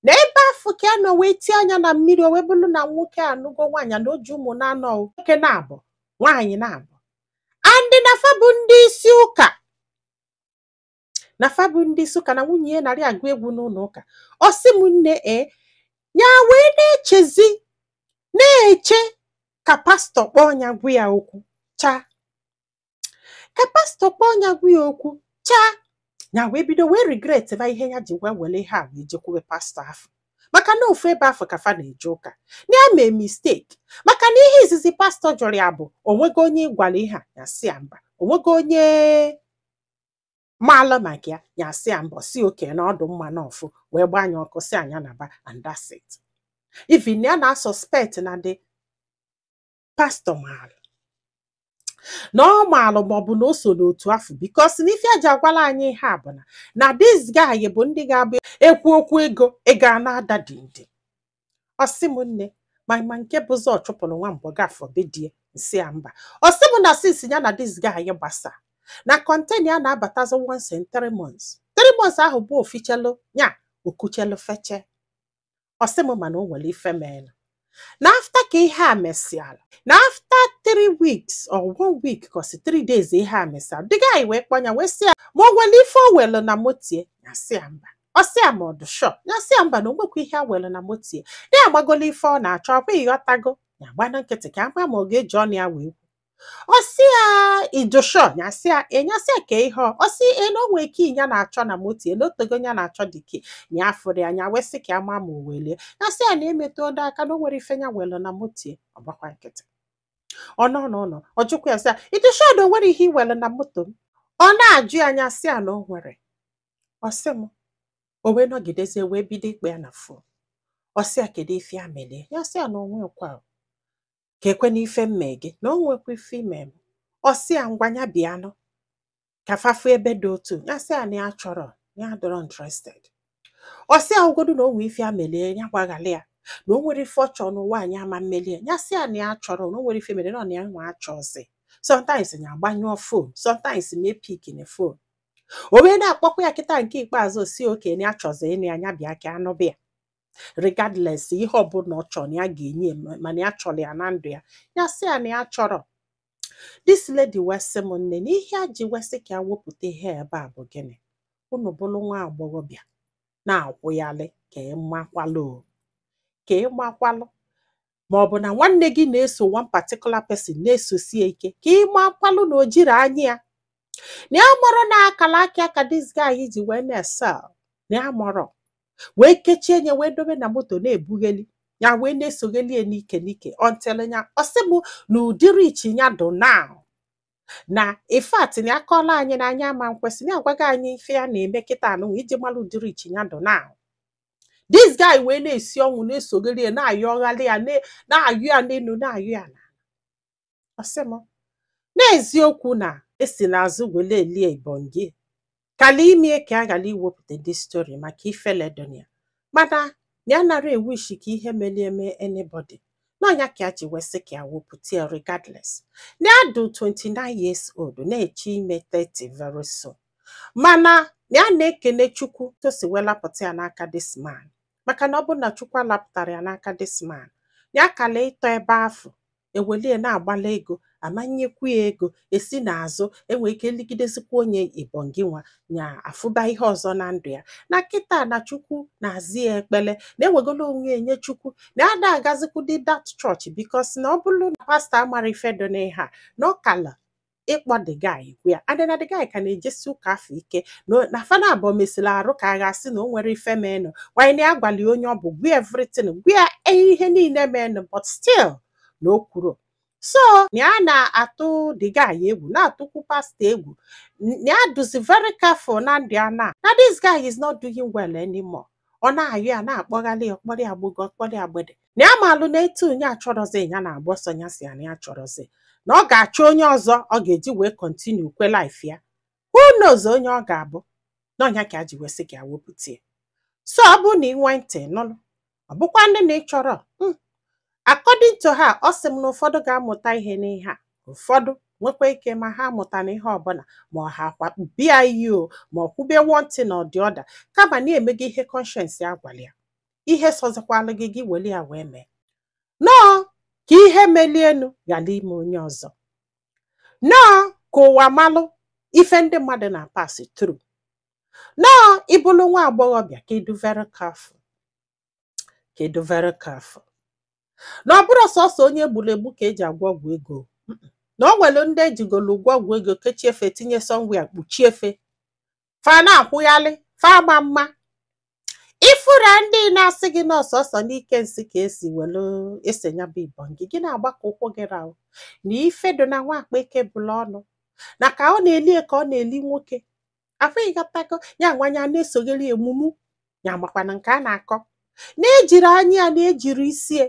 Na ebe afọ ka ya nọ wee tie anya na mmiri, o wee bụrụ na nwoke anụgo nwaanyị, na o ji ụmụ na-anọ, nwoke na-abụ, nwaanyị na-abụ, and na fa bụ ndị isi ụka, na fa bụ ndị isi ụka, na nwunye ya narị agụ egwu n'ụlọ ụka. Ọ sị m, nne, e ya wee na-echezi, na-eche ka pastọ kpọọ ya gwa ya okwu chaa, ka pastọ kpọọ ya gwa ya okwu chaa. Ya wee bido wee regret ba ihe ya ji wee were ihe a wee jekwube pastọ afọ, maka na ofu ebe afọ ka fa na-eje ụka, na ya mee mistake, maka na ihe izizi pastọ jụrụ ya bụ, onwego onye ịgwara ihe a? Ya sị ya mba. Onwego onye maalụ maka ya? Ya sị ya mbọ si oke na ọdụ mma na ọfụ wee gbaa anya ọkụ, si anya na ba, and that's it. Even ya na suspect na the pastọ maalụ, na ọ maalụ, maọbụ na o so n'otu afọ, because na ife eji agwala anyị ihe a bụ na this guy bụ ndị ga-abụ ekwu okwu ego, ego a na-ada dindi. Ọ sị m, nne, ma nke bụzọ ọ chụpụrụ nwa mbọga afọ be die nsị ya mba. Ọ sị m na since ya na this guy gbasa, na container ya na-abatazi once in 3 months. 3 months ahụ bụ ofichelu ya okuchelu feche. Ọ sị m, mana o nwere ife meela na after ka ihe a mesịala, na after 3 weeks or one week, kọsi 3 days ihe a mesịala, the guy wee kpọnya wee sị ya ma o nwere ife o welu na motie. Ya sị ya mba. Ọ sị ya ma ọ dị sure? Ya sị ya mba, na o nwekwa ihe a welu na motie, na ya agbagolo ife ọ na-achọ ọkwa ịghọtago. Ya gbana nkịtị ka ama ma ọ ga-eji ọnụ ya wee kwu. Ọ sị ya, ịdụ sure? Ya sị ya e. Ya sị ya ka ihe ọ sị e, na o nwee key ya na-achọ na motie, na otego ya na-achọ dị key ya, afụrụ ya. Ya wee sị ka ama ma o welie. Ya sị ya na emetụ odo aka, na o nwere ife ya welu na motie. Ọ gbakwa nkịtị. Ọ nọ n'ụlọ, ọ jụkwa ya sị ya, ịdụ sure na o nwere ihe i welu na moto m? Ọ na-ajụ ya anya, sị ya na o nwere. Ọ sị m, o wee nọgidezie wee bido ikpe ya na phone. Ọ sị ya kedu ife ya melie? Ya sị ya na o nwekwa o. Ka ekwe n'ife mme gị, na o nwekwa ife ime m. Ọ sị ya ngwa, ya bịanụ ka fafu ebe dị otu. Ya sị ya na ya chọrọ, ya adọrọ interested. Ọ sị ya ugodu na o nwee ife ya melie, ya gbaghalị ya, na o nwere ife ọ chọrọ n'ụwa anyị ama mmelie. Ya sị ya na ya chọrọ, na o nwere ife mere na ọ na ya nwa achọzi. Sometimes ya agbanyụọ phone, sometimes ma epick na phone. O wee na-akpọkwa ya kịta nke ikpeazụ, si oke na ya chọzi ịnụ ya, ya bịa ka anụ bịa, regardless ihe ọbụla ọ chọrọ na ya ga-enye ya, mana ya chọrọ ya na ndụ ya. Ya sị ya na ya chọrọ. This lady wee sị m, nne, na ihe a ji wee sị ka ya wepụta ihe ebe a bụ gịnị? Unu bụrụ nwa agbọghọbịa na-akwụghalị, ka ị makwalụ o, ka ị makwalụ, ma ọ bụ na nwanne gị na-eso one particular person na-esosie ike, ka ị makwalụ na o jiri anya ya, na ya mọrọ na akala aka ka this guy ji wee na-esel, na ya mọrọ wee kechie nye wee dobe na moto na-ebugheli ya, wee na-esogheli ya n'ike n'ike until ya. Ọ sị m na ụdịrị ichi ya dụ now, na in fact na akọọla anyị n'anya ama nkwesị na agwaghị anyị ife ya na-eme kịta anụnwa iji malụ ụdịrị ichi ya dụ now. This guy wee na-esi ọnwụ, na-esogheli ya, na-ayọghalị ya, na-ayụ ya n'elu, na-ayụ ya n'ala. Ọ sị m n'eziokwu na esi n'azụ wele elie ibongi kala ime ka a ghara iwepụta this story maka ifele donia, mana na ya nara ewishi ka ihe melie eme anybody n'ọnya, ka ya ji wee sị ka ya wepụta ya regardless. Na ya dị 29 years old, na-eche ime 30 very soon, mana na ya na-ekene Chukwu to si wee lapụta ya n'aka this man, maka na ọ bụrụ na Chukwu alapụtara ya n'aka this man, na ya kala ịtọ ebe afọ ewelie na-agbala ego, amanyekwu ya ego esi n'azụ, enwee ike ligidezikwa onye ibongi nwa nya afụba ihe ọzọ na ndụ ya. Na kịta na Chukwu na-azị ya ekpele, na ewegolo onwe ya nye Chukwu, na ya da agazikwudi that church, because na ọ bụrụ na pastọ amara ife dị n'ihe a, na ọ kala ịkpọ the guy gwa ya, and na the guy ka na-ejesi ụka afọ ike, na fana abụọ mesịrị arụ ka a ga-asị na o nwere ife menụ wanyị, na ya gwali onye ọ bụ, gwa ya everything, gwa ya ihe niile menụ, but still na o kwuru so na ya na-atụ the guy egwu, na-atụkwu pastọ egwu, na ya duzi very careful na ndụ ya, na this guy is not doing well anymore. Ọ na-ayụ ya, na-akpọghalị ya, ọkpọrọ ya gbogo, ọkpọrọ ya gbede, na ya malụ na etu onye achọrọzi ya na-agba ọsọ. Ya si ya na ya chọrọzi, na ọ ga-achọ onye ọzọ ọ ga-eji wee continue kwe life ya. Who knows onye ọ ga-abụ n'ọnya ka a ji wee sị ka ya wepụta ya. So ọ bụrụ na ị nwee ntị nụlụ, ọ bụkwa ndị na ị chọrọ. According to her, ọ sị m na ụfọdụ ga-amụta ihe n'ihe a, ụfọdụ nwekwa ike ma ha amụta na ihe ọbụla, ma ọ ha akwa bịa iyi o, ma ọ kwube one thing or the other, kama na emego ihe conscience ya gwara ya. Ihe sọzikwalụ gị, gị weli ya wee mee nọọ ka ihe melienu ghara ime onye ọzọ, nọọ ka ụwa malụ ife ndị mmadụ na-pass through, nọọ ịbụlụ nwa agbọghọbịa ka ịdụ very careful, ka ịdụ very careful, na ọ bụrụ sọsọ onye egburu egbu ka eji agwọ ọgwụ ego, na o nwere ndị ejigolu ụgwọ ọgwụ ego kechie efe, tinye somewhere, kpuchie efe, fa na-akwụghalị fa ama mma. Ifura ndị na-asị gị n'ọsọsọ n'ike nsị ka esi welu ese ya bụ ibongi gị na-agbakọ ụkwụ gị rahụ na ife dị na nwa akpa eke bụla ọnụ na ka ọ na-eli, ka ọ na-eli nwoke afọ. Ịghọtago ya? Nwanya na-esogheri emumu ya, makwana nke a na-akọ na-ejiri anya ya, na-ejiri isie,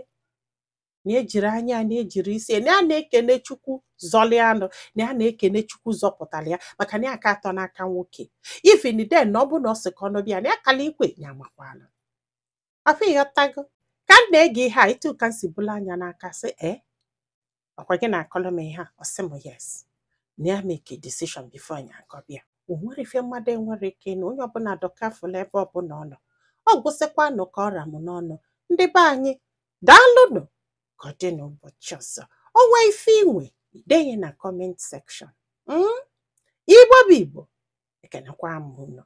na-ejiri anya ya, na-ejiri isi na ya na-ekene Chukwu zọli anụ, na ya na-ekene Chukwu zọpụtara ya, maka na ya aka atọ n'aka nwoke. Even then, na ọ bụ na ọ sị ka ọ nọbịa na ya kala ikwe ya makwala afọ. Ịghọtago ka m na-ege ihe a, etu ka m si bụla anya n'aka sị, ee, ọkwa gị na-akọlụ m ihe a? Ọ sị m yes, na ya make a decision before ya akọbịa. O nwere ife mmadụ enwere ike na onye ọbụla dọkafụla ebe ọbụla ọ nọ. Ọ gwụsịkwanụ ka ọ ra m n'ọnụ. Ndị be anyị, daalụnụ. Ka ọ dị n'ụbọchị ọzọ. O nwee ife inwe denye na comment section. Igbo bụ Igbo, ekenekwa m unu.